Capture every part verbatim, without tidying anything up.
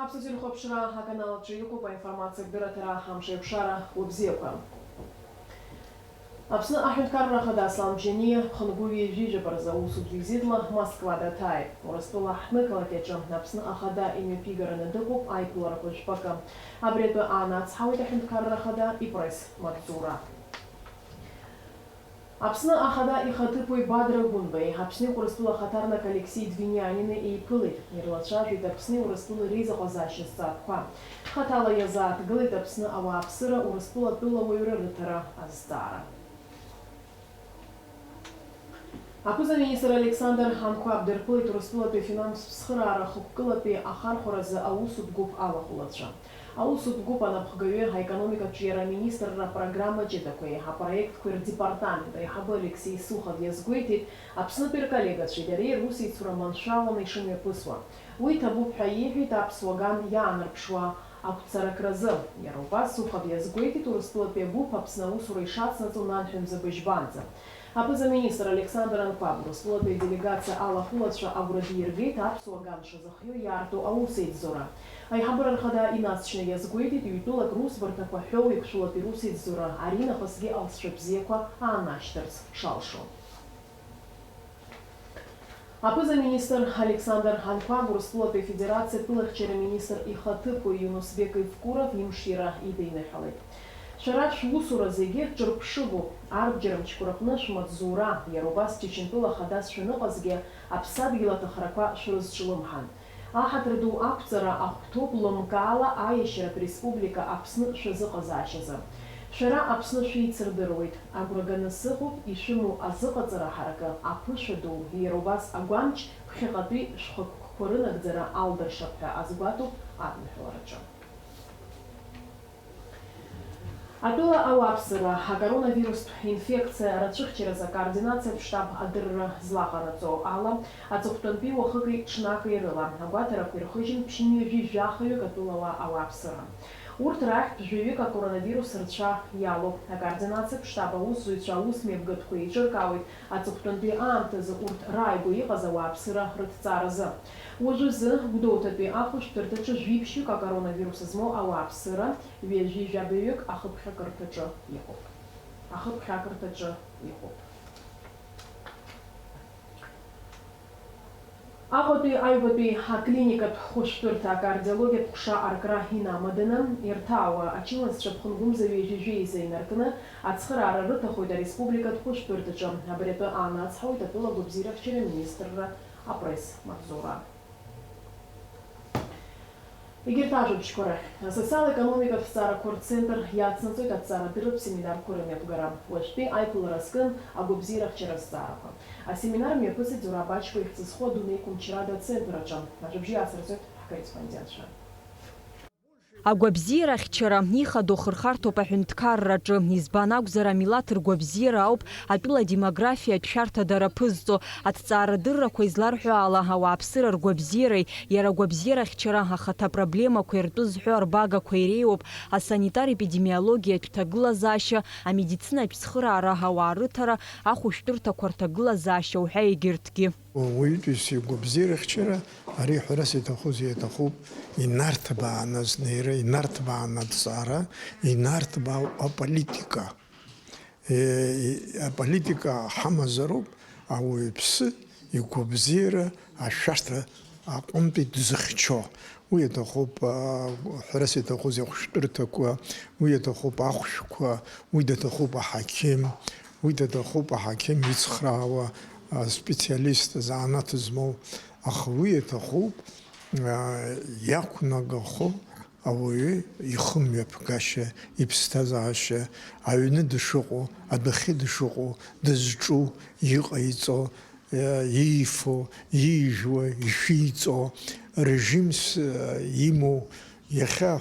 Аԥсуа телехәаԥшра аканал аҿы иҟоуп аинформациа дырраҭара амшеиқәшара уабзиақәа. Аԥсны аҳәынҭқарра ахада Аслан Бжьаниа ԥхынгәы ҩажәи жәаба рзы аусутә визитла Москва даҭааит. Урыстәыла ҳҭнықалақь аҿы Аԥсны ахада имҩаԥигараны дыҟоуп аиԥыларақәа жәпакы. Абри атәы аанацҳауеит аҳәынҭқарра ахада ипресс маҵзура. Аԥсны ахада ихаҭыԥуаҩ Бадра Гәынбеи Аԥсни Урыстәыла ахаҭарнак Алексеи Двинианини еиԥылеит. Ирлацәажәеит Аԥсни Урыстәылеи реизыҟазаашьа зҵаарқәа. Хаҭала иазааҭгылеит Аԥсны ауааԥсыра, Урыстәыла атәылауаҩра рыҭара азҵаара. Аԥыза-министр Александр Анқәаб дырԥылеит Урыстәылатәи афинанстә цхыраара хықәкылатәи ахархәаразы аусутә гәыԥ алахәылацәа. Аусутә гәыԥ анапхгаҩы аекономикатә ҿиара аминистрра апрограмма ҷыдақәеи апроектқәеи рдепартамент аиҳабы Алексеи Сухов иазгәеиҭеит, Аԥснытәи рколлегацәеи дареи русеицура маншәаланы ишымҩаԥысуа. Уи ҭабуп ҳәа иеиҳәеит аԥсуа ган иаанарԥшуа ақәцаракразы. Иара убас Сухов иазгәеиҭеит, Урыстәылатәи агәыԥ Аԥсны аусура ишацнаҵо нанҳәа мза быжьбанӡа. Аԥыза-министр Александр Анқәаб Урыстәылатәи аделегациа алахәылацәа агәра диргеит аԥсуа ган шазыхиоу иаарту аусеицзура. Аиҳабыра рхада инацчны иазгәеиҭеит, ҩтәылак русбарҭақәа ҳәоу еиқәшәылатәи русеицзура аринахысгьы алҵшәа бзиақәа аанашьҭырц шалшо. Аԥыза-министр Александр Анқәаб Урыстәылатәи Афедерациа атәылахьчара министр ихаҭыԥуаҩ Иунусбек Евкуров имшира идиныҳәалеит. Шәара шәусура зегьы ҿырԥшыгоуп, арбџьар мчқәа рыҟны шәмаҵзура, иара убас Чечентәыла хадас шәаныҟазгьы аԥсадгьыл аҭахрақәа шәрызҿлымҳан. Аҳаҭыр ду ақәҵара ахәҭоуп лымкаала аиашьаратә республика Аԥсны шәазыҟазаашьазы. Шәара Аԥсны шәеицырдыруеит, агәра ганы сыҟоуп, ишәымоу азыҟаҵара ҳаракы аԥышәа ду, иара убас агәамч ԥхьаҟатәи шәхықәкқәа рынагӡара алдыршап ҳәа азгәаҭоуп адныҳәалараҿы. Атәыла ауааԥсыра акоронавирустә инфекциа рацәыхьчаразы акоординациатә штаб адырра злаҟанаҵо ала, аҵыхәтәантәи уахыки ҽнаки рыла агәаҭарақәа ирхыжьын ԥшьынҩажәи жәахаҩык атәылауаа ауааԥсыра. Урҭ рахьтә жәаҩык акоронавирус рцәа иалоуп. Акоординациатә штаб аусзуҩцәа аусмҩаԥгатәқәа еиҿыркаауеит аҵыхәтәантәи аамҭазы урҭ рааигәа иҟаз ауааԥсыра рыҭҵааразы. Уажәазы Гәдоуҭатәи ахәышәтәырҭаҿы жәиԥшьҩык акоронавирус змоу ауааԥсыра, ҩажәи жәабаҩык ахыԥхьакырҭаҿы иҟоуп. Ахыԥхьакырҭаҿы иҟоуп. Аҟәатәи аҩбатәи аклиникатә хәышәтәырҭа акардиологиатә ҟәша аркра инамаданы, ирҭаауа ачымазцәа ԥхынгәымза ҩажәи жәеиза инаркны, ацхыраара рыҭахоит ареспубликатә хәышәтәырҭаҿы. Абри атәы аанацҳауеит атәыла агәабзиарахьчара аминистрра апресс-маҵзура. Егьырҭ ажәабжьқәа рахь. Асоциал-економикатә зҵаарақәа рцентр иацнаҵоит аҭҵаарадырратә семинарқәа рымҩаԥгара. Уажәтәи аиԥылара азкын агәабзиарахьчара азҵаарақәа. Асеминар мҩаԥысит Зураб Ачба ихьӡ зху адунеи қәымчрада ацентр аҿы. Ажәабжьы иаацырҵоит ҳкорреспондентцәа. Агәабзиарахьчара ихадоу хырхарҭоуп аҳәынҭқарраҿы, избан акәзар, амилаҭ ргәабзиара ауп атәыла адемографиатә шәарҭадара ԥызҵо. Аҭҵаарадыррақәа изларҳәо ала, ауааԥсыра ргәабзиареи иара агәабзиарахьчара ахаҭа проблемақәеи ртәы зҳәо арбагақәа иреиуоуп асанитар-епидемиологиатә ҭагылазаашьа, амедицинатә цхыраара, ауаа рыҭара, ахәышәтәырҭақәа рҭагылазаашьа уҳәа егьырҭгьы. Уаҩытәыҩса игәабзиарахьчара, ари ҳәарас иҭахузеи иаҭахуп, инарҭбааны азнеира, инарҭбааны аҭҵаара, инарҭбаау аполитика. Е, и-, аполитика ҳамазароуп ауаҩԥсы игәабзиара ашәарҭа аҟынтәи дызхьчо. Уи аҭахуп, а, ҳәарас иаҭахузеи ахәышәтәырҭақәа, уи аҭахуп ахәшәқәа, уи даҭахуп аҳақьым, уи даҭахуп аҳақьым ицхраауа, а, специалист, азанааҭ змоу, аха уи аҭахуп, а, иақәнагахо ауаҩы ихымҩаԥгашьа, иԥсҭазаашьа, аҩны дышыҟоу, адәахьы дышыҟоу, дызҿу, иҟаиҵо, иифо, иижәуа, ишәиҵо, режимс имоу, иахьа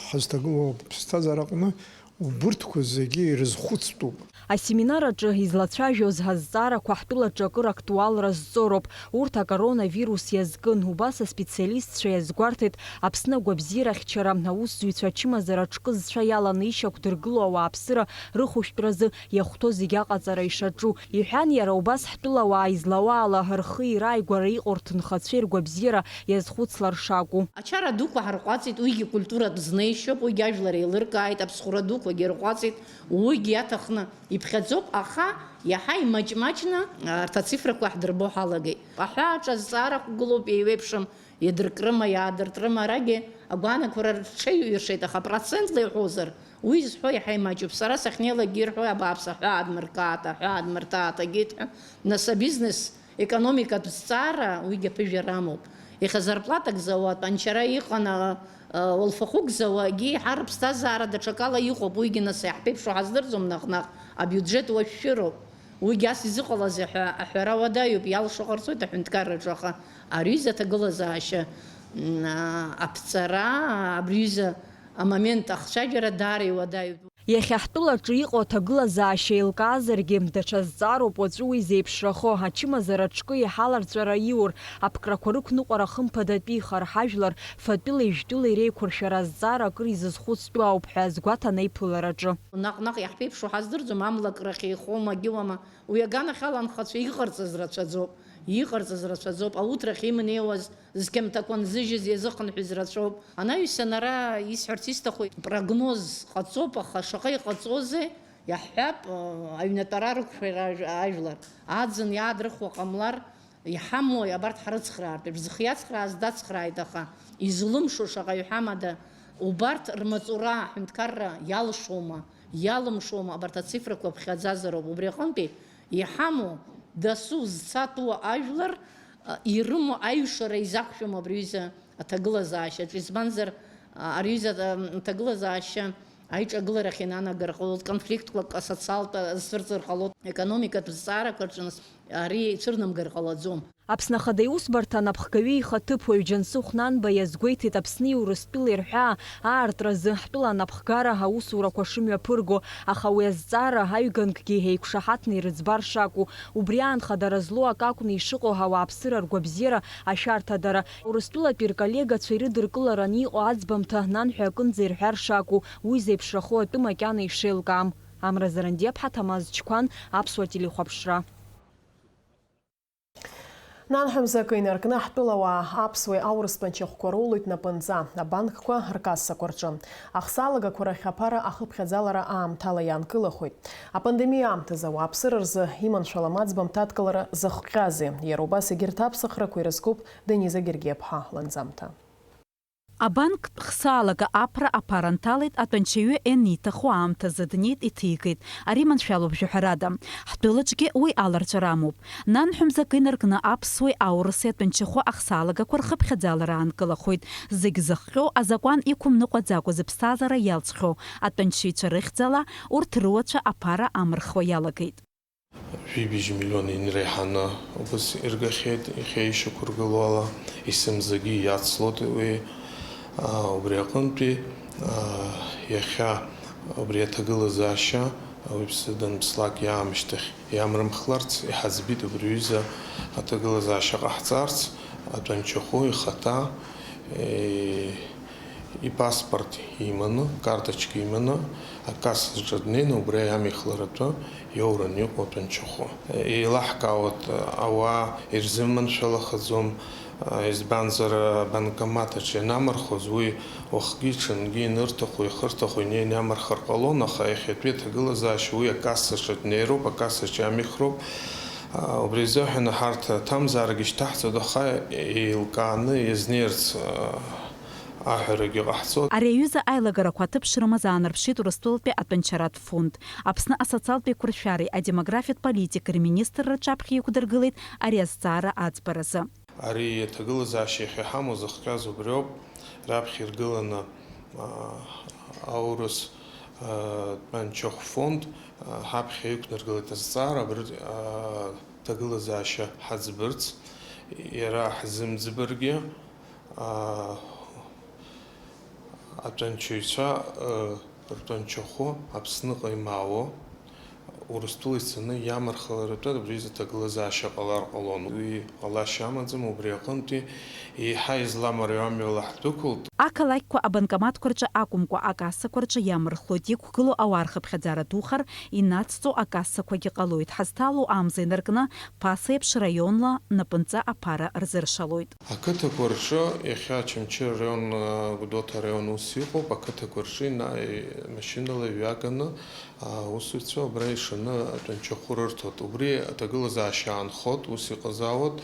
ҳазҭагылоу аԥсҭазаараҟны Убырҭқәа зегьы ирызхәыцтәуп. Асеминар аҿы излацәажәоз ҳазҵаарақәа ҳтәылаҿы акыр актуалра зҵоуроуп. Урҭ акоронавирус иазкын, убас аспециалистцәа иазгәарҭеит Аԥсны агәабзиарахьчара аусзуҩцәа ачымазара аҿкы зцәа иаланы ишьақәдыргыло ауааԥсыра рыхәшәтәразы иахәҭоу зегь аҟаҵара ишаҿу, иҳәан иара убас ҳтәылауаа излауаала рхи рааигәара иҟоу рҭынхацәеи ргәабзиара иазхәыцлар шакәу. Ачара дуқәа ҳарҟәаҵит, уигьы культуратә знеишьоуп, уигьы ажәлар еилыркааит, аԥсхәра дуқәагьы рҟәаҵит, уигьы иаҭахны иԥхьаӡоуп, аха иаҳа имаҷ-маҷны арҭ ацифрақәа ҳдырбо ҳалагеит. Аҳәааҿы азҵаара хәгылоуп, еиуеиԥшым, иадыркрыма, иаадыртрыма, арагьы агәаанагара рҽеиҩыршеит, аха процентла иҳәозар, уи зҳәо иаҳа имаҷуп. Сара сахьнеилакгьы ирҳәоит, абааԥс, аҳәаа адмыркаат, аҳәаа адмырҭаат, агеит ҳәа. Нас абизнес, економикатә зҵаара, уигьы аԥыжәара амоуп. Иахьа зарплатак зауа, тәанчара иҟан, а, а, уалфахәык зауа, егьи иаҳа рыԥсҭазаара даҽакала иҟоуп, уигьы нас иаҳԥеиԥшу ҳаздырӡом наҟ-наҟ, абиуџьет уашәшәыроуп. Уигьы ас изыҟалазеи ҳәа аҳәара уадаҩуп, иалшо ҟарҵоит аҳәынҭқарраҿы, аха ари изы аҭагылазаашьа, м, а, аԥҵара, абри изы амомент ахцәажәара даара иуадаҩуп. Иахьа ҳтәылаҿы иҟоу аҭагылазаашьа еилкаазаргьы, даҽа зҵаароуп уаҵәы уи зеиԥшрахо, ачымазара аҿкы иҳаларҵәара иур, аԥкрақәа рықәныҟәара хымԥадатәихар, ҳажәлар фатәылеи жәтәылеи реиқәыршәара азҵаара акыр изызхәыцтәу ауп ҳәа азгәаҭан аиԥылараҿы. Наҟ-наҟ иаҳԥеиԥшу ҳаздырӡом, амлак рахь еихоума, агьыуама, уи аганахьала анхацәа иҟарҵаз рацәаӡоуп, иҟарҵаз рацәаӡоуп, ауҭрахь имнеиуаз, зқьамҭақәа нзыжьыз иазыхынҳәыз рацәоуп. Анаҩсан ара исҳәарц исҭаху прогноз ҟаҵоуп, аха шаҟа иҟаҵозеи, иаҳҳәап, аҩнатәара рықәшәара ажә-, ажәлар, аӡын иаадрыхуа ҟамлар, иҳамои абарҭ ҳрыцхраартә еиԥш? Зхы иацхрааз дацхрааит, аха излымшо шаҟаҩ ҳамада? Убарҭ рмаҵура аҳәынҭқарра иалшома, иалымшома, абарҭ ацифрақәа ԥхьаӡазароуп. Убри аҟынтәи иҳамоу дасу зцатәу ажәлар, а, ирымоу аҩшара изақәшәом абри аҩыза аҭагылазаашьаҿы. Избанзар, а, ари аҩыза, а, аҭагылазаашьа аиҿагыларахь инанагар ҟалоит, конфликтқәак асоциалтә азцәырҵыр ҟалоит, економикатә зҵаарақәа рҿы нас ари ицәырнамгар ҟалаӡом. Аԥсны Ахада Иусбарҭа анапхгаҩы ихаҭыԥуаҩ Џьансыхә Нанба иазгәеиҭеит Аԥсни Урыстәылеи рҳәаа аартразы ҳтәыла анапхгара аусурақәа шымҩаԥырго, аха уи азҵаара аҩганкгьы еиқәшаҳаҭны ирыӡбар шакәу, убри аан хадара злоу акы акәны ишыҟоу ауааԥсыра ргәабзиара ашәарҭадара, Урыстәылатәи рколлегацәа ирыдыркылараны иҟоу аӡбамҭа нанҳәа акынӡа ирҳәар шакәу, уи зеиԥшрахо атәы макьана ишеилкаам. Амра Зарандиаԥҳа, Ҭамаз Чқәан, Аԥсуа телехәаԥшра. Нанҳәа мзакы инаркны ҳтәылауаа аԥсуеи аурыстәи анчахәқәа роулоит напынҵа, абанкқәа ркассақәа рҿы. Ахсаалагақәа рахь аԥара ахыԥхьаӡалара аамҭала иаанкылахоит. Апандемиа аамҭазы ауааԥсыра рзы иманшәалам аӡбамҭа адкылара зыхҟьазеи? Иара убас егьырҭ аԥсахрақәа ирызкуп Дениза Гергиаԥҳа ланҵамҭа. Абанктә хсаалага аԥра аԥара нҭалеит, атәанчаҩы ианиҭаху аамҭазы днеит, иҭигеит. Ари маншәалоуп жәаҳәарада. Ҳтәылаҿгьы уи аларҵәара амоуп. Нанҳәа мзакы инаркны аԥсуеи аурыси атәанчахәы ахсаалагақәа рхыԥхьаӡалара аанкылахоит. Зегь зыхҟьо, азакәан иқәымныҟәаӡакәа зыԥсҭазаара иалҵхьоу атәанчаҩцәа рыхьӡала урҭ рыуацәа аԥара амырхуа иалагеит. Жәибжь миллион инреиҳаны убыс иргахьеит, иахьа ишьақәыргылоу ала, есымзагьы иацлоит уи. Убри аҟынтәи, иахьа убри аҭагылазаашьа, ауаҩԥсы данԥслак иаамышьҭахь иамрымхларц иҳаӡбит убри аҩыза аҭагылазаашьа ҟаҳҵарц, атәанчахәы ихаҭа, ипаспорт иманы, карточка иманы, акассаҿы днеины, убри аиамеихларатәы иоураны иҟоу атәанчахәы. Еилаҳкаауеит, ауаа ирзыманшәалахаӡом, избанзар, абанкомат аҿы ианамырхоз, уи уахгьы-ҽынгьы ианырҭаху, иахырҭаху инеины иамырхыр ҟалон, аха иахьатәи аҭагылазаашьа уи акассаҿы днеироуп, акассаҿы иамихроуп. Убри азыҳәан ҳарҭ аҭамзаарагьы шьҭаҳҵоит, аха еилкааны иазнеирц аҳәарагьы ҟаҳҵоит. Ари аҩыза аилагарақәа аҭыԥ шрымаз аанарԥшит Урыстәылатәи атәанчаратә фонд. Аԥсны асоциалтә еиқәыршәареи адемографиатә политикеи рминистрра рҿаԥхьа иқәдыргылеит ари азҵаара аӡбаразы. Ари аҭагылазаашьа иахьа иҳамоу зыхҟьаз убриоуп. Раԥхьа иргыланы, аа, аурыс, аа, тәанчахә фонд, аа, ҳаԥхьа иқәнаргылеит азҵаара, абри, аа, аҭагылазаашьа ҳаӡбырц, иара ҳзымӡбаргьы, аа, атәанчаҩцәа, аа, Ртәанчахәы Аԥсныҟа имаауа, Урыстәыла ицаны иамырхаларатәы абри изы ҭагылазаашьа ҟалар ҟалон. Уи ҟалашьа амаӡам, убри аҟынтәи еиҳа изламариоу амҩала ҳдәықәылт. Ақалақьқәа абанкоматқәа рҿы акәымкәа, акассақәа рҿы иамырхлоит, иқәгылоу ауаа рхыԥхьаӡара духар, инацҵо акассақәагьы ҟалоит. Ҳазҭало амза инаркны, ԥаса еиԥш раионла напынҵа аԥара рзыршалоит. Ақыҭақәа рҿы, иахьа Очамчыра араион, Гәдоуҭа араион ус иҟоуп, ақыҭақәа рҿы ина-, машьынала иҩаганы, аусуцәа абра ишаны атәанчахәы рырҭоит. Убри аҭагылазаашьа аанхоит, ус иҟазаауеит.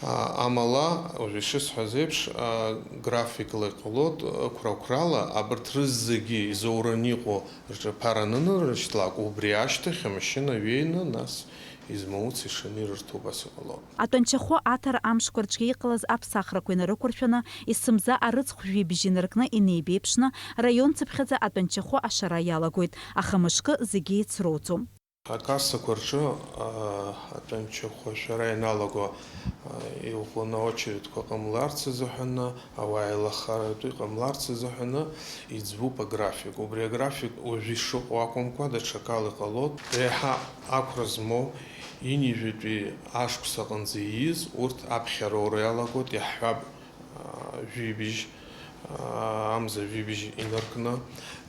А, амала, уажә ишысҳәаз еиԥш, а, графикла иҟалоит, ықәра-қәрала абарҭ рызегьы изоураны иҟоу рҿаԥара анынарышьҭлак, убри ашьҭахь амашьына ҩеины, нас измауц ишаны ирырҭо убас иҟалоит. Атәанчахәы аҭара амшқәа рҿы иҟалаз аԥсахрақәа инарықәыршәаны, есымза арыцхә жәибжь инаркны инеибеиԥшны, раион цыԥхьаӡа атәанчахәы ашара иалагоит, аха мышкы зегьы еицроуӡом. Акассақәа рҿы, аа, атәанчахәы ашәара ианалаго, аа, иӷәӷәаны аочередқәа ҟамларц азыҳәаны, ауаа еилахаратәы иҟамларц азыҳәаны иӡбуп аграфик. Убри аграфик уажә ишыҟоу акәымкәа, даҽакала иҟалоит. Еиҳа ақәра змоу, ҩынҩажәатәи ашықәс аҟынӡа ииз, урҭ аԥхьара аура иалагоит, иаҳҳәап, аа, жәибжь, аа, амза жәибжь инаркны,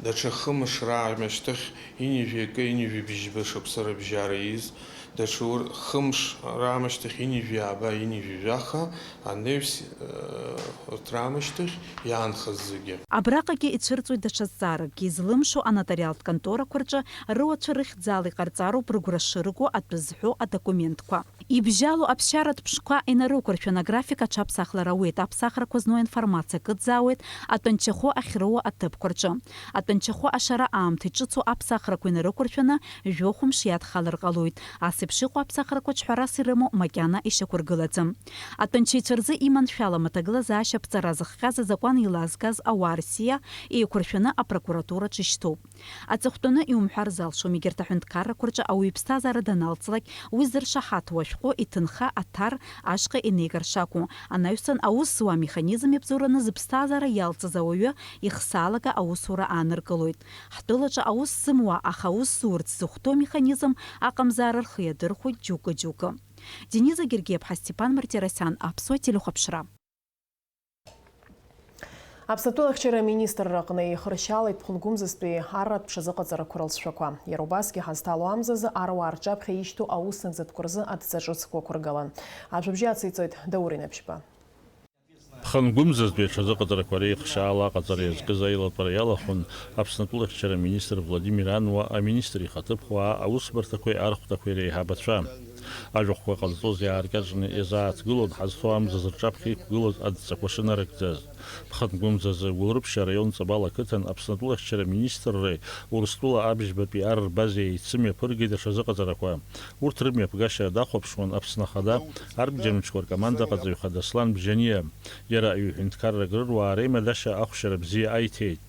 даҽа хымш раамышьҭахь ҩынҩажәи акы, ҩынҩажәи бжьба шықәса рыбжьара ииз, даҽа ур-, хымш раамышьҭахь ҩынҩажәи ааба, ҩынҩажәи жәаха анаҩс, аа, урҭ раамышьҭахь иаанхаз зегьы. Абраҟагьы ицәырҵуеит даҽа зҵааракгьы, излымшо анотариалтә конторақәа рҿы рыуацәа рыхьӡала иҟарҵароуп рыгәра шырго атәы зҳәо адокументқәа. Ибжьало аԥсшьаратә ԥшқәа инарықәыршәаны аграфик аҽаԥсахлара ауеит, аԥсахрақәа зну аинформациа кыдзаауеит атәанчахәы ахьроуа аҭыԥқәа рҿы. Атәанчахәы ашара аамҭа иҿыцу аԥсахрақәа инарықәыршәаны жәохә мш иадхалар ҟалоит. Ас еиԥш иҟоу аԥсахрақәа ҿҳәарас ирымоу макьана ишьақәыргылаӡам. Атәанчаҩцәа рзы иманшәалам аҭагылазаашьа аԥҵара зыхҟьаз азакәан еилазгаз ауаа рсиа еиқәыршәаны апрокуратураҿы ишьҭоуп. Аҵыхәтәаны иумҳәар залшом, егьырҭ аҳәынҭқаррақәа рҿы ауаҩы иԥсҭазаара даналҵлак, уи зыршаҳаҭу ашәҟәы иҭынха аҭар ашҟа инеигар шакәу, анаҩсан аус зуа амеханизм иабзоураны зыԥсҭазаара иалҵыз ауаҩы ихсаалага аусура ааныркылоит. Ҳтәылаҿы аус зымуа, аха аус зурц зыхәҭоу амеханизм аҟамзаара рхы иадырхәоит џьоукы-џьоукы. Дениза Гергиаԥҳа, Степан Мартиросиан, Аԥсуа телехәаԥшра. Аԥснатәылахьчара аминистрра аҟны еихыршьаалеит ԥхынгәымзызтәи арратә ҽазыҟаҵарақәа рылҵшәақәа. Иара убасгьы ҳазҭало амзазы аруаа рҿаԥхьа ишьҭоу аус нагӡатәқәа рзы адҵа ҿыцқәа ықәыргалан. Ажәабжьы ациҵоит Даур Инаԥшьба. Ԥхынгәымзызтәи аҽазыҟаҵарақәа реихшьаала аҟаҵара иазкыз аилатәара иалахәын Аԥснатәылахьчара аминистр Владимир Ануа, аминистр ихаҭыԥуаа, аусбарҭақәеи архәҭақәеи реиҳабацәа. Ажәахәқәа ҟазҵоз иааркьаҿны иазааҭгылон ҳазҭо амзазы рҿаԥхьа иқәгылаз адҵақәа шынарыгӡаз. Ԥхынгәымзазы Гәылрыԥшь араион Ҵабал ақыҭан Аԥснатәылахьчара аминистрреи Урыстәыла абжьбатәи ар рбазеи еицымҩаԥыргеит аҽазыҟаҵарақәа. Урҭ рымҩаԥгашьа дахәаԥшуан Аԥсны Ахада арбџьармчқәа ркомандаҟаҵаҩ Хадаслан Бжьаниа. Иара аҩ-ҳәынҭқаррак рыруаа реимадашьа ахәшьара бзиа аиҭеит.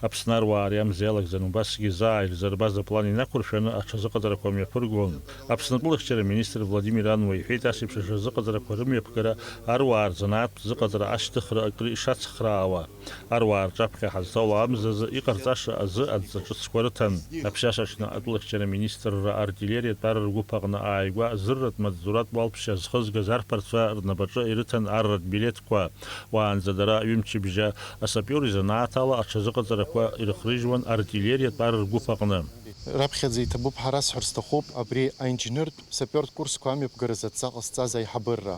Аԥсны аруаа ари амза иалагӡаны убасгьы заа ирзырбаз аплан инақәыршәаны аҽазыҟаҵарақәа мҩаԥыргон. Аԥснатәылахьчара аминистр Владимир Ануа иҳәеит, ас еиԥш аҽазыҟаҵарақәа рымҩаԥгара аруаа рзанааҭтә зыҟаҵара ашьҭыхра акры ишацхраауа. Аруаа рҿаԥхьа ҳазҭало амзазы иҟарҵаша азы адҵа ҿыцқәа рыҭан. Аԥшьашаҽны атәылахьчара аминистрра артиллериатә ар ргәыԥ аҟны ааигәа зырратә маҵзуратә уалԥшьа зхызгаз арԥарцәа рнапаҿы ирыҭан арратә билеҭқәа. Уаанӡа дара ҩымчыбжьа асапиор изанааҭ ала аҽазыҟаҵарақәа ирыхрыжьуан артиллериатә ар ргәыԥ аҟны. Раԥхьаӡа иҭабуп ҳәа расҳәар сҭахуп абри аинженертә сапиортә курсқәа амҩаԥгаразы адҵа ҟазҵаз аиҳабырра.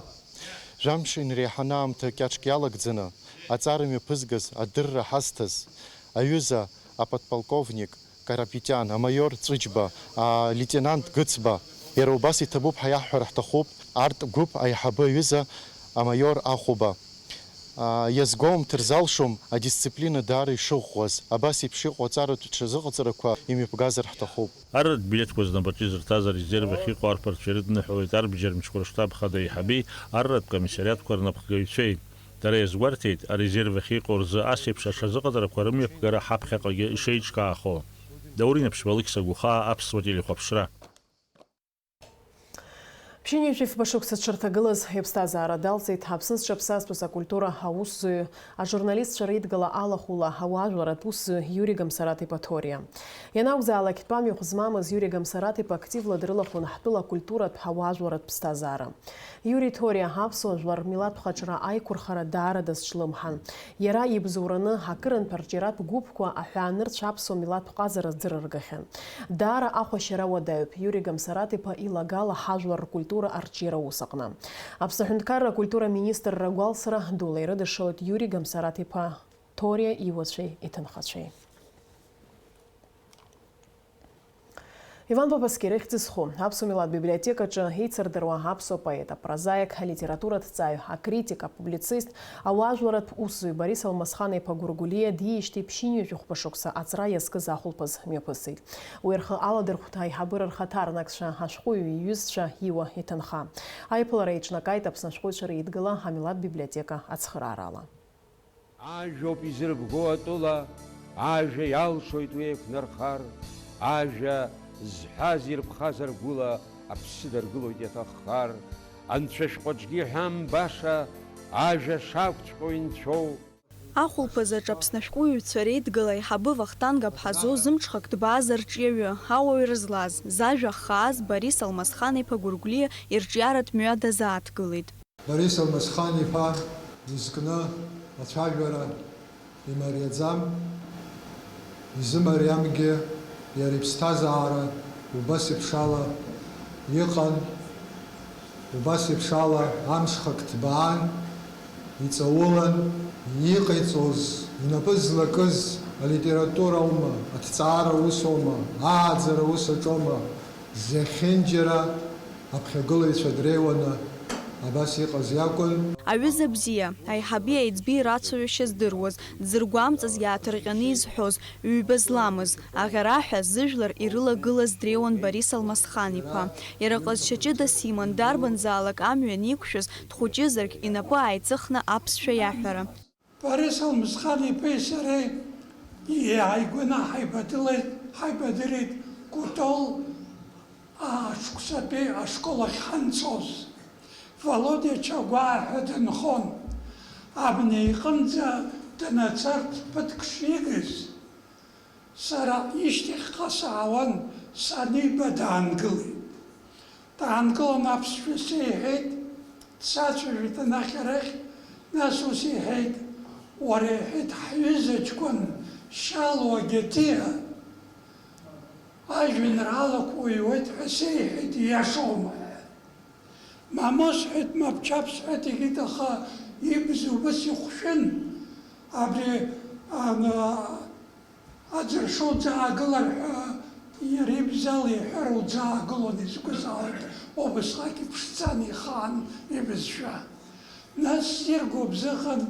Жәамш инреиҳаны аамҭа кьаҿк иалагӡаны аҵара мҩаԥызгаз, адырра ҳазҭаз аҩыза аподполковник Карапетиан, амаиор Ҵәыџьба, алеитенант Гыцба, иара убас иҭабуп ҳәа иаҳҳәар ҳҭахуп арҭ гәыԥ аиҳабы аҩыза амаиор Ахәба. Иазгәоумҭар залшом адисциплина даара ишыӷәӷәаз, абас еиԥш иҟоу аҵаратә ҽазыҟаҵарақәа имҩаԥгазар ҳҭахуп. Арратә билеҭқәа знапаҿы изырҭаз арезерв ахь иҟоу арԥарцәа ирыдныҳәалеит арбџьармчқәа рыштаб хада аиҳаби арратә комиссариатқәа рнапхгаҩцәеи. Дара иазгәарҭеит, арезерв ахь иҟоу рзы ас еиԥш аҽазыҟаҵарақәа рымҩаԥгара ҳаԥхьаҟагьы ишеиҿкаахо. Даур Инаԥшьба, Алықьса Гәыхаа, Аԥсуа телехәаԥшра. Ԥшьынҩажәи фба шықәса дшырҭагылаз иԥсҭазаара далҵит Аԥсны зҽаԥсазтәыз акультура аусзуҩы, ажурналистцәа реидгыла алахәыла ауаажәларратә усзуҩы Иури Гамсараҭ-иԥа Ҭориа. Ианакәзаалак, тәамҩахә змамыз Иури Гамсараҭ-иԥа активла дрылахәын ҳтәыла акультуратә, ауаажәларратә ԥсҭазаара. Иури Ҭориа аԥсуа жәлар рмилаҭтә хаҿра аиқәырхара даараӡа зҿлымҳан. Иара ибзоураны акырынтә арҿиаратә гәыԥқәа аҳәаанырцә аԥсуа милаҭтә ҟазара здырыргахьан. Даара ахәашьара уадаҩуп Иури Гамсараҭ-иԥа илагала ҳажәлар ркультура арҿиара аус аҟны. Аԥсны аҳәынҭқарра акультура министрра агәалсра дула ирыдышшылоит Иури Гамсараҭ-иԥа Ҭориа иуацәеи иҭынхацәеи. Иван Папаскир ихьӡ зху аԥсуа милаҭ библиотекаҿы еицырдыруа аԥсуа поет, апрозаик, алитератураҭҵааҩ, акритик, апублицист, ауаажәларратә усзуҩ Борис Алмасхан-иԥа Гәыргәлиа диижьҭеи ԥшьынҩажәи хәба шықәса аҵра иазкыз ахәылԥаз мҩаԥысит. Уи рхы аладырхәт аиҳабыра рхаҭарнакцәа, ашәҟәыҩҩы иҩызцәа Иуа иҭынха. Аиԥылара еиҿнакааит Аԥсны ашәҟәыҩҩцәа реидгыла амилаҭ библиотека ацхыраарала. Ажәоуп изырбго атәыла, ажәа иалшоит уи еиқәнархар, ажәа зҳәаз ирԥхазар гәыла аԥсы даргылоит иаҭаххар, анцәа шәҟәаҿгьы иҳәам баша, ажәа шакәҵәҟьоу инцәоу. Ахәылԥазаҿ Аԥсны ашәҟәыҩҩцәа реидгыла аиҳабы Вахтанг Аԥҳазоу зымҽхак дбааз арҿиаҩы, ауаҩра злаз, зажәа ххааз Борис Алмасхан-иԥа Гәыргәлиа ирҿиаратә мҩа дазааҭгылеит. Борис Алмасхан-иԥа изкны ацәажәара имариаӡам, изымариамгьы иара иԥсҭазаара убас еиԥш ала иҟан, убас еиԥш ала амҽхак ҭбаан, иҵаулан, иҟаиҵоз, инапы злакыз алитература аума, аҭҵаара ус аума, ааӡара ус аҿоума, зехьынџьара аԥхьагылаҩцәа дреиуаны абас иҟаз иакәын. Аҩыза бзиа, аиҳаби аиҵби рацәажәашьа здыруаз, дзыргәамҵыз иааҭырҟьаны изҳәоз, ҩба зламыз, аӷьараҳәа зыжәлар ирылагылаз дреиуан Борис Алмасхан-иԥа. Иара ҟазшьа ҷыдас иман, дарбанзаалак амҩа аниқәшәаз, дхәыҷызаргь, инапы ааиҵыхны аԥсшәа иаҳәара. Борис Алмысхан-иԥеи сареи иааигәаны ҳаибадылеит, ҳаибадырит Кәтол ашықәсатәи ашкол ахь ҳанцоз. Володиа Чагәаа ҳәа дынхон. Абни иҟынӡа днацарц ԥыҭк шигыз, сара ишьҭахьҟа саауан, саниба даангылеит. Даангылан аԥсшәа сеиҳәеит, дсацәажәеит анахь арахь, нас ус иҳәеит, уара, иҳәеит, ҳҩыза ҷкәын Шьалуа Гьатиа ажәеинраалақәа уҩуеит ҳәа сеиҳәеит, ииашоума ҳәа. Мамоу сҳәеит, мап чап сҳәеит, егьит, аха ибз убас ихәшәын, абри, ан-, Аӡыршы уӡаагылар ҳәа иара ибзала иҳәар уӡаагылон, изгәызаауеит, убысҟак иԥшӡан ихаан ибызшәа. Нас ссир гәыбзыӷын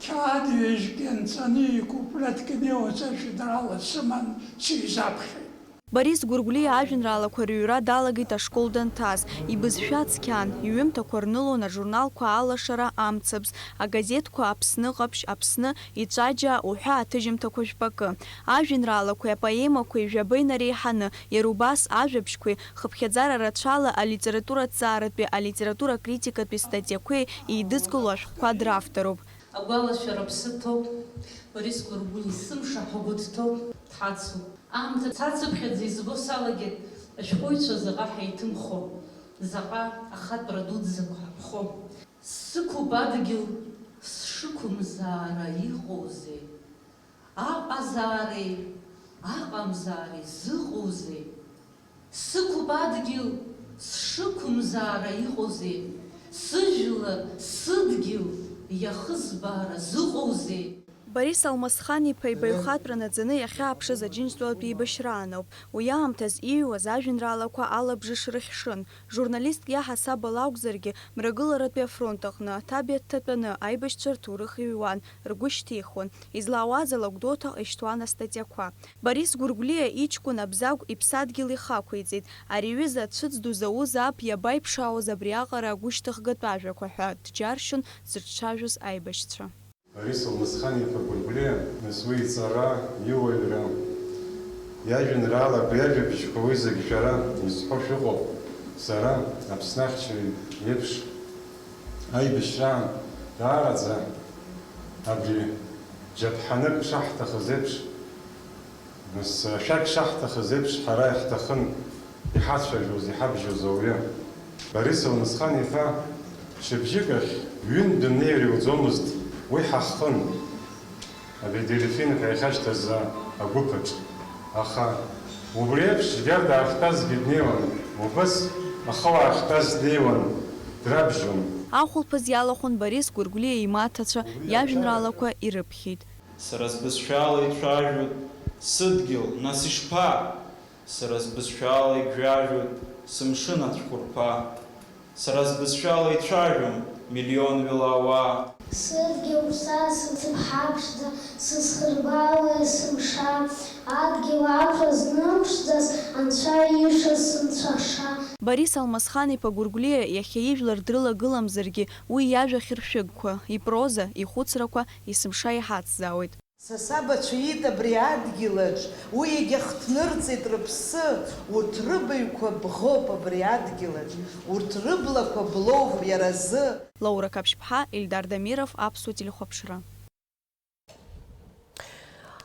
қьаад ҩажәк ианҵаны икуплетк инеиуаз ажәеинраала сыман сизаԥхьеит. Борис Гәыргәлиа ажәеинраалақәа рыҩра далагеит ашкол данҭаз. Ибызшәа цқьан, иҩымҭақәа рнылон ажурналқәа Алашара, Амцабз, агазеҭқәа Аԥсны Ҟаԥшь, Аԥсны, Иҵәаџьаа уҳәа аҭыжьымҭақәа жәпакы. Ажәеинраалақәеи апоемақәеи жәаба инареиҳаны, иара убас ажәабжьқәеи, хыԥхьаӡара рацәала алитератураҭҵааратәи, алитература критикатәи статиақәеи еидызкыло ашәҟәқәа дравторуп. Агәалашәара аԥсы ҭоуп, Борис Гәыргәлиа есымша ҳгәы дҭоуп, дҳацуп. Аамҭа цацыԥхьаӡа избо салагеит, ашәҟәыҩҩцәа заҟа ҳаиҭымхо, заҟа ахатәра дуӡӡақәа ҳаԥхо. Сықәуп адгьыл, сшықәымзаара иҟоузеи? Аҟазаареи аҟамзаареи зыҟоузеи? Сықәуп адгьыл, сшықәымзаара иҟоузеи? Сыжәлар, сыдгьыл иахызбаара зыҟоузеи? Борис Алмасхан-иԥа ибаҩхатәра наӡаны иахьааԥшыз Аџьынџьтәылатә еибашьраан ауп. Уи аамҭаз иҩуаз ажәеинраалақәа алабжыш рыхьшын. Журналистк иаҳасабала акәзаргьы, Мрагыларатәи афронт аҟны аҭабиа дҭатәаны аибашьцәа рҭоурых иҩуан, ргәы шьҭихуан, излаауаз ала Гәдоуҭаҟа ишьҭуан астатиақәа. Борис Гәыргәлиа иҷкәын Абзагә иԥсадгьыл ихақәиҵеит. Ари аҩыза ацәыӡ ду зауз аб иабаиԥшаауаз абриаҟара агәышьҭыхгатә ажәақәа ҳәа дџьаршьон зыҿцәажәоз аибашьцәа. Борис Алмысхан-иԥа Гәыргәлиа, нас уи иҵара, иуаҩра, иажәеинраалақәа, иажәабжьқәа, уи зегь шәара изҳәо шәыҟоуп. Сара, Аԥсны ахьчаҩ еиԥш, аибашьраан даараӡа абри џьаԥҳанык шаҳҭахыз еиԥш, нас ашәак шаҳҭахыз еиԥш, ҳара иаҳҭахын иҳацәажәоз, иҳабжьоз ауаҩы. Борис Алмасхан-иԥа, шьыбжьык ахь ҩынтә дунеи иуӡомызт, уи ҳаххын. Абри Дельфин ҳәа иахьашьҭаз агәыԥ аҿы. Аха убри еиԥш Герда ахьтәазгьы днеиуан, убас ахауаа ахьтәаз днеиуан, драбжьон. Ахәылԥаз иалахәын Борис Гәыргәлиа имаҭацәа иажәеинраалақәа ирыԥхьеит. Сара сбызшәала ицәажәоит сыдгьыл, нас ишԥа? Сара сбызшәала игәжәажәоит сымшын ацәқәырԥа. Сара сбызшәала ицәажәон миллионҩыла ауаа. Сыдгьыл са сыцыԥҳа ԥшӡа, сызхырбаауа есымша, адгьыл аԥра знымԥшӡаз анцәа ииша сынцәаша. Борис Алмасхан-иԥа Гәыргәлиа иахьа ижәлар дрылагыламзаргьы, уи иажәа хьыршәыгқәа, ипроза, ихәыцрақәа есымша иҳацзаауеит. Са сабацәа иит абри адгьылаҿ, уи егьахҭнырҵеит рыԥсы, урҭ рыбаҩқәа бӷоуп абри адгьылаҿ, урҭ рыблақәа блоуп иара азы. Лаура Қаԥшьԥҳа, Ельдар Дамиров, Аԥсуа телехәаԥшра.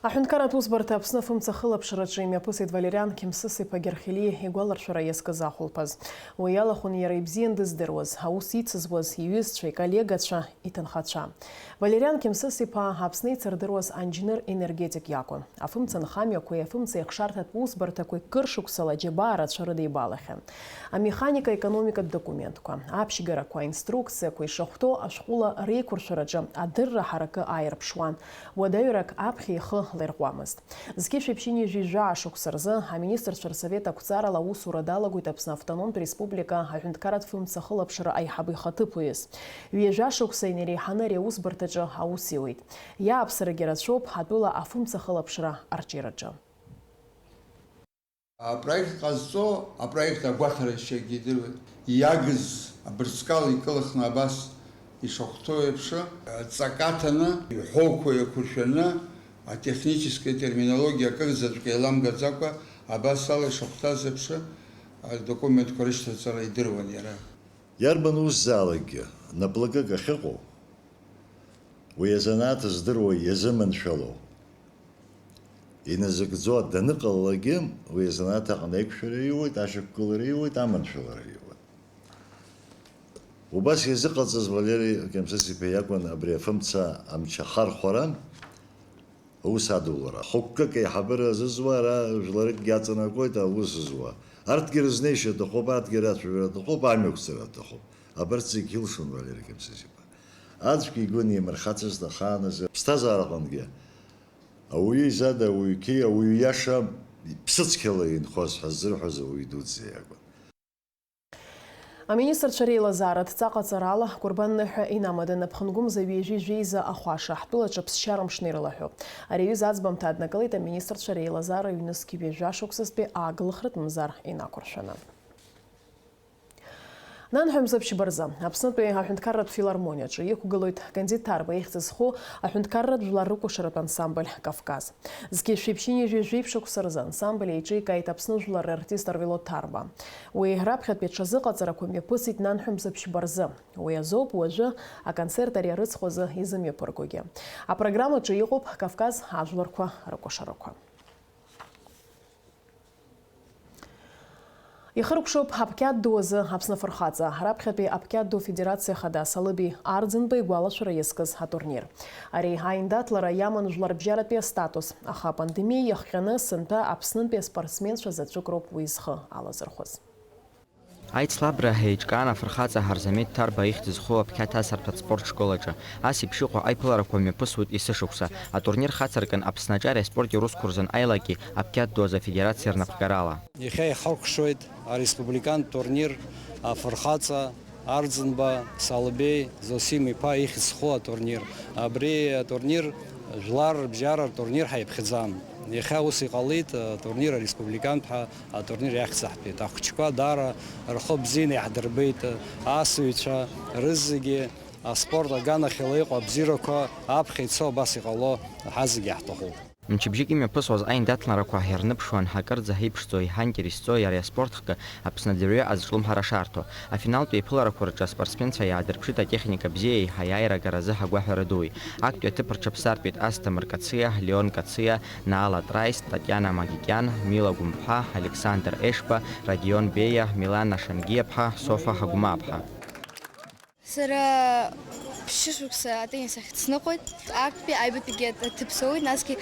Аҳәынҭқарратә усбарҭа Аԥсны афымца ахылаԥшраҿы имҩаԥысит Валериан Қьымсыс-иԥа Герхелиа игәаларшәара иазкыз ахәылԥаз. Уи иалахәын иара ибзиан дыздыруаз, аус ицызуаз иҩызцәа, иколлегацәа, иҭынхацәа. Валериан Қьымсыс-иԥа Аԥсны ицырдыруаз анџьныр-енергетик иакәын. Афымца нхамҩақәеи афымца еихшарҭатә усбарҭақәеи кыр шықәсала аџьабаа рацәа рыдибалахьан. Амеханика-економикатә документқәа, аԥшьгарақәа, аинструкциақәа ишахәҭоу ашәҟәыла реиқәыршәараҿы адырра ҳаракы ааирԥшуан, уадаҩрак аԥхьа ихы лаирҟәуамызт. Зқьышә ԥшьынҩажәи жәаа шықәса рзы Аминистрцәа Рсовет ақәҵарала аусура далагоит Аԥсны Автономтә Республика аҳәынҭқарратә фымца ахылаԥшра аиҳабы ихаҭыԥуаҩыс. Ҩажәа шықәса инареиҳаны ари аусбарҭаҿы аус иуеит. Иааԥсарагьы рацәоуп атәыла афымца ахылаԥшра арҿиараҿы. Апроект ҟазҵо, апроект агәаҭара иашьагьы идыруеит. Иагыз абырсқал икылхны абас ишахәҭоу еиԥш, ҵак аҭаны, иҳәоуқәа еиқәыршәаны, атехническая терминологиа акырзаҵәык еиламгаӡакәа, абас ала ишахәҭаз еиԥш, адокументқәа рышьҭаҵара идыруан иара. Иарбан усзаалакгьы наплакык ахьыҟоу, уи азанааҭ здыруа иазыманшәало, иназыгӡо даныҟалалакгьы, уи азанааҭ аҟны аиқәшәара иуеит, ашьақәгылара иуеит, аманшәалара иуеит. Убас иазыҟаҵаз Валери Кемсыс-иԥа иакәын абри афымца амч ахархәара, аус адулара. Хықәкык аиҳабыра зызуа ара жәларыкгьы аҵанакуеит аус зуа. Арҭгьы рызнеишьа аҭахуп, арҭгьы рацәажәара аҭахуп, амҩақәҵара аҭахуп. Абарҭ зегь илшон Валери Кемсыс-иԥа. Аӡәгьы игәы нимырхацызт ахааназы. Ԥсҭазаараҟынгьы ауаҩы изада, ауаҩы қьиа, ауаҩы иаша, ԥсыцқьала инхоз ҳәа ззырҳәоз ауаҩы дуӡӡа иакәын. Аминистрцәа реилазааратә ҵаҟаҵарала Кәырбан ныҳәа инамаданы Ԥхынгәымза ҩажәи жәеиза ахәаша ҳтәылаҿы ԥсшьара мшны ирылаҳәоуп. Ари аҩыза аӡбамҭа аднакылеит аминистрцәа реилазаара ҩнызқь ҩажәа шықәсазтәи ааглыхратә мзар инақәыршәаны. Нанҳәа мза ԥшьба рзы Аԥснытәи аҳәынҭқарратә филармониаҿы иқәгылоит Кандид Ҭарба ихьӡ зху аҳәынҭқарратә жәлар рыкәашаратә ансамбль Кавказ. Зқьи жәшәи ԥшьынҩажәи жәеиԥшықәса рзы ансамбль еиҿикааит Аԥсны жәлар рартист Арвело Ҭарба. Уи раԥхьатәи аҽазыҟаҵарақәа мҩаԥысит нанҳәа мза ԥшьба рзы. Уи азоуп уажәы аконцерт ари арыцхә азы изымҩаԥыргогьы. Апрограммаҿы иҟоуп Кавказ ажәларқәа рыкәашарақәа. Ихыркәшоуп аԥқьаҭ ду азы Аԥсны афырхаҵа, раԥхьатәи аԥқьаҭ ду афедерациа хада Салыбеи Арӡынба игәалашәара иазкыз атурнир. Ари аиндаҭлара иаман жәларбжьаратәи астатус, аха апандемиа иахҟьаны сынтәа Аԥснынтәи аспортсменцәа заҵәык роуп уи зхы алазырхәыз. Аицлабра еиҿкаан афырхаҵа Ҳарзамеҭ Ҭарба ихьӡ зху аԥқьаҭ асырҭәатә спорт школ аҿы. Ас еиԥш иҟоу аиԥыларақәа мҩаԥысуеит есышықәса. Атурнир хацыркын Аԥсны аҿареи аспорти русқәа рзын аилаки аԥқьаҭ ду азы афедерациа рнапхгарала. Иахьа ихыркәшоит ареспубликантә турнир афырхаҵа Арӡынба Салыбеи Зосим-иԥа ихьӡ зху атурнир. Абри атурнир жәлар рыбжьара ртурнир ҳаиԥхьаӡан. Иахьа ус иҟалеит, атурнир ареспубликантә ҳәа атурнир иахьӡаҳҭеит. Ахәыҷқәа даара рхы бзианы иаҳдырбеит, асыҩцәа рызегьы аспорт аганахьала иҟоу абзиарақәа аԥхьа ицо абас иҟало ҳазегьы иаҳҭахуп. Мчыбжьык имҩаԥысуаз аиндаҭларақәа ирныԥшуан, акырӡа иԥшӡоу, иҳанкьыр изҵоу иара аспорт хкы Аԥсны адырҩы азҿлымҳара шарҭо. Афиналтә еиԥыларақәа рҿы аспортсменцәа иаадырԥшит атехника бзиеи аиааира агаразы ҳагәаҳәара дуи. Актәи аҭыԥ рҽаԥсартәит Асҭамыр Кациа, Леон Кациа, Наала Траис, Татиана Магикиан, Мила Гәымԥҳа, Александр Ешба, Радион Беиа, Милана Шангиаԥҳа, Софа Ҳагәмааԥҳа. Сара ԥшьышықәса атеннис ахь сныҟәеит. Актәи аҩбатәигьы аҭыԥ соуит, насгьы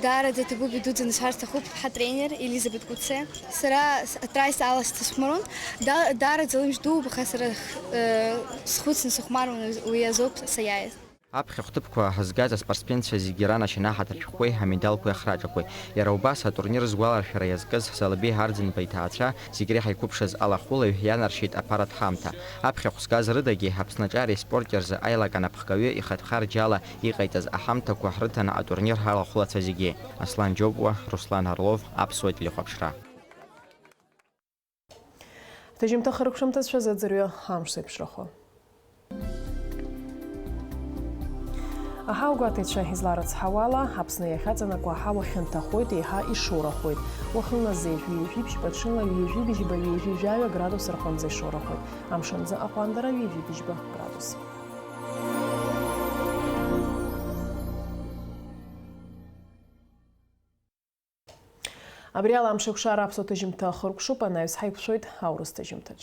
даараӡа аҭабуп идуӡӡаны сҳәар сҭахуп ҳатренер Елизабет Куце. Сара с-, атраиса ала сҭасхәмарун. Да-, даараӡа лымч дууп, аха сара х-, э, схәыцны сыхәмаруан, уи азоуп саиааиз. Аԥхьахә ҭыԥқәа згаз аспортсменцәа зегьы ранашьан аҳаҭыр шәҟәқәеи амедалқәеи ахраҿақәеи. Иара убас атурнир згәаларшәара иазкыз Залыбеи Арӡынба иҭаацәа зегь реиҳа иқәыԥшыз алахәылаҩ ианаршьеит аԥаратә ҳамҭа. Аԥхьахә згаз рыдагьы Аԥсны аҿареи спорти рзы аилак анапхгаҩы ихатә харџьала иҟаиҵаз аҳамҭақәа ҳрыҭаны атурнир алахәылацәа зегьы. Аслан Џьопуа, Руслан Орлов, Аԥсуа телехәаԥшра. Ҭыжьымҭа хыркәшамҭацәа зыӡырҩы амш зеиԥшрахо. Аҳауагәаҭаҩцәа изларыцҳауала, Аԥсны иахьаҵанакуа аҳауа хьанҭахоит, еиҳа ишоурахоит. Уахынла зеижә ҩажәи ԥшьба, ҽынла ҩажәи быжьба, ҩажәи жәаҩа градус рҟынӡа ишоурахоит. Амшынӡы аҟәандара ҩажәи быжьба градус. Абри ала амш еиқәшара аԥсуа ҭыжьымҭа ахыркәшоуп, анаҩс ҳаиқәшәоит аурыс ҭыжьымҭаҿ.